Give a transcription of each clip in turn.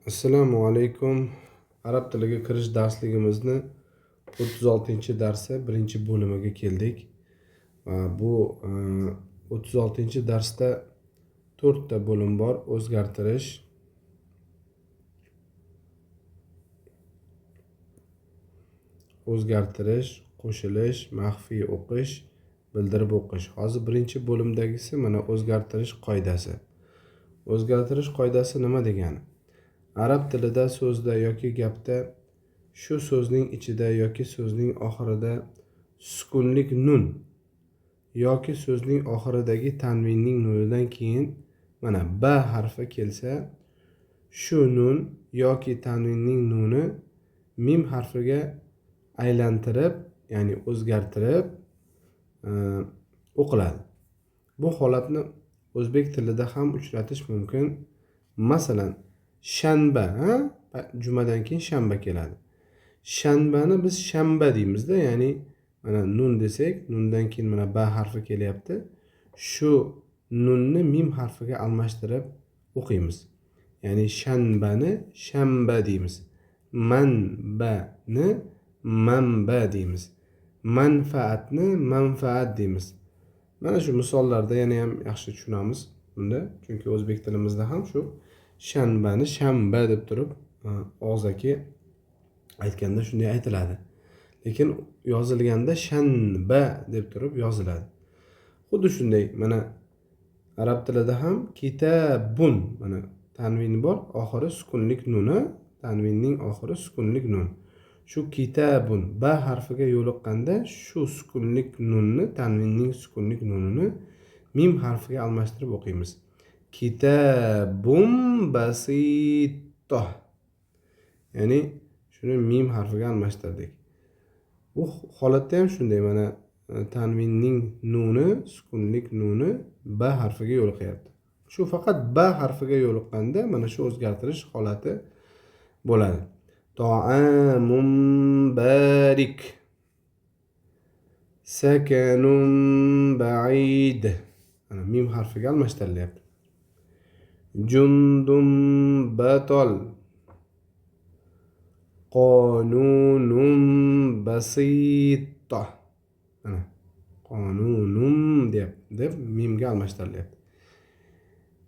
Assalomu alaykum. Arab tiliga kirish darsligimizni 36-darsi birinchi bo'limiga keldik. Bu 36-darsda 4 ta bo'lim bor. O'zgartirish, o'zgartirish, qo'shilish, maxfiy o'qish, bildirib o'qish. Hozir birinchi bo'limdagisi mana o'zgartirish qoidasi. O'zgartirish qoidasi nima degani? Arab tilida so'zda yoki gapda shu so'zning ichida yoki so'zning oxirida sukunlik nun yoki so'zning oxiridagi tanvinning nunidan keyin mana ba harfi kelsa, shu nun yoki tanvinning nuni mim harfiga aylantirib, ya'ni o'zgartirib o'qiladi. Bu holatni o'zbek tilida ham uchratish mumkin. Masalan, shanba, jumadan keyin shanba keladi. Shanbani biz shanba deymizda, ya'ni mana nun desak, nundan keyin mana ba harfi kelyapti. Shu nunni mim harfiga almashtirib o'qiymiz. Ya'ni shanbani shanba deymiz. Manbani manba deymiz. Manfaatni manfaat deymiz. Mana shu misollarda yana ham yaxshi tushunamiz bunda, chunki o'zbek tilimizda ham shu shanbani shanba deb turib og'zaki aytganda shunday aytiladi. Lekin yozilganda shanba deb turib yoziladi. Xuddi shunday mana arab tilida ham kitabun, mana tanvin bor, oxiri sukunlik nuni, tanvinning oxiri sukunlik nun. Shu kitabun ba harfiga yo'liqqanda shu sukunlik nunni, tanvinning sukunlik nunini mim harfiga almashtirib o'qiymiz. Kitabum basito. Ya'ni shuni mim harfiga almashtirdik. Bu holatda ham shunday mana tanvinning nuni, sukunlik nuni ba harfiga yo'liqyapti. Shu faqat ba harfiga yo'liqqanda mana shu o'zgartirish holati bo'ladi. Ta'amun barik, sakanun ba'id. Mana mim harfiga almashtirilyapti. Jundun batol, qonunun basit. Mana qonunun deb mimga almashtirilyapti.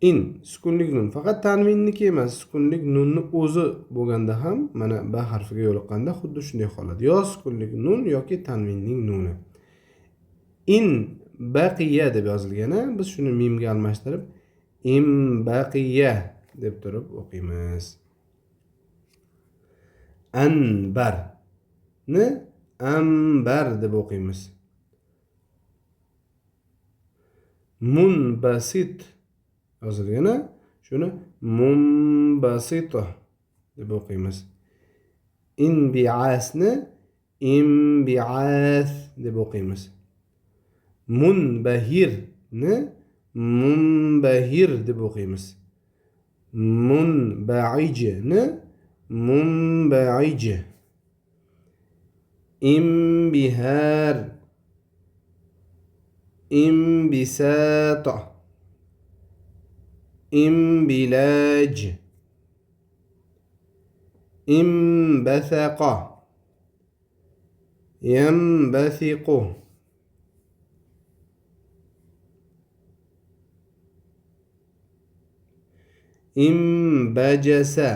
In sukunlik nun, faqat tanvinniki emas, sukunlik nunni o'zi bo'lganda ham mana ba harfiga yo'liqqanda xuddi shunday holat. Yo sukunlik nun yoki tanvinning nuni. In baqiya deb yozilgani, biz shuni mimga almashtirib im baqiya deb turib o'qiymiz. Anbarni ambar deb o'qiymiz. Munbasit yozilgani, shuni munbasito deb o'qiymiz. Inbiasni imbias deb o'qiymiz. Munbahirni munbahir deb o'qiymiz. Munbaijni munbaij. Imbihar, imbisata, imbilaj, imbathaqa, yanbathiqu. Imbajasa,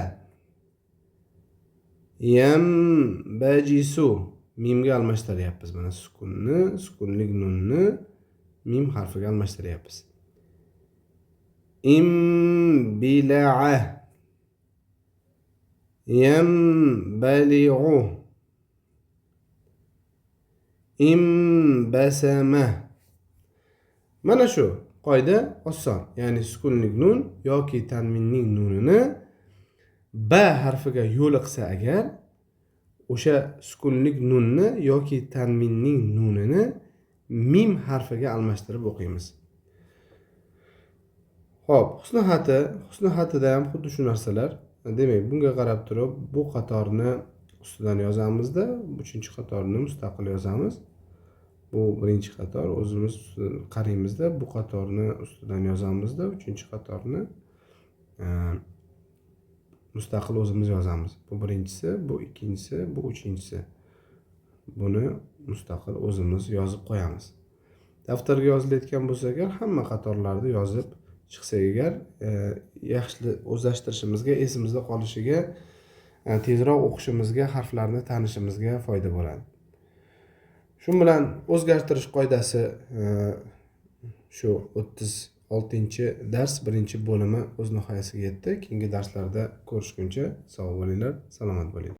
yanbajisu. Mimga almashtiryapmiz. Mana sukunni, sukunlik nunni mim harfiga almashtiryapmiz. Imbila'a, yanbali'u, imbasama. Mana shu qoida oson. Ya'ni sukunlik nun yoki tanvinning nunini ba harfiga yo'liqsa agar, o'sha sukunlik nunni yoki tanvinning nunini mim harfiga almashtirib o'qiymiz. Xo'p, husni xati, husni xatida ham xuddi shu narsalar. Demak, bunga qarab turib bu qatorni ustidan yozamizda, 3-qatorni mustaqil yozamiz. Bu birinchi qator, o'zimiz qaraymizda, bu qatorni ustidan yozamizda, 3-qatorni Mustaqil o'zimiz yozamiz. Bu birinchisi, bu ikkinchisi, bu uchinchisi. Buni mustaqil o'zimiz yozib qo'yamiz. Daftarga yozilayotgan bo'lsa agar, hamma qatorlarni yozib chiqsak agar, yaxshi o'zlashtirishimizga, esimizda qolishiga, tezroq o'qishimizga, harflarni tanishimizga foyda bo'ladi. Shu bilan o'zgartirish qoidasi, shu 36-dars birinchi bo'limi o'z nihoyasiga yetdi. Keyingi darslarda ko'rishguncha sog' bo'linglar, salomat bo'linglar.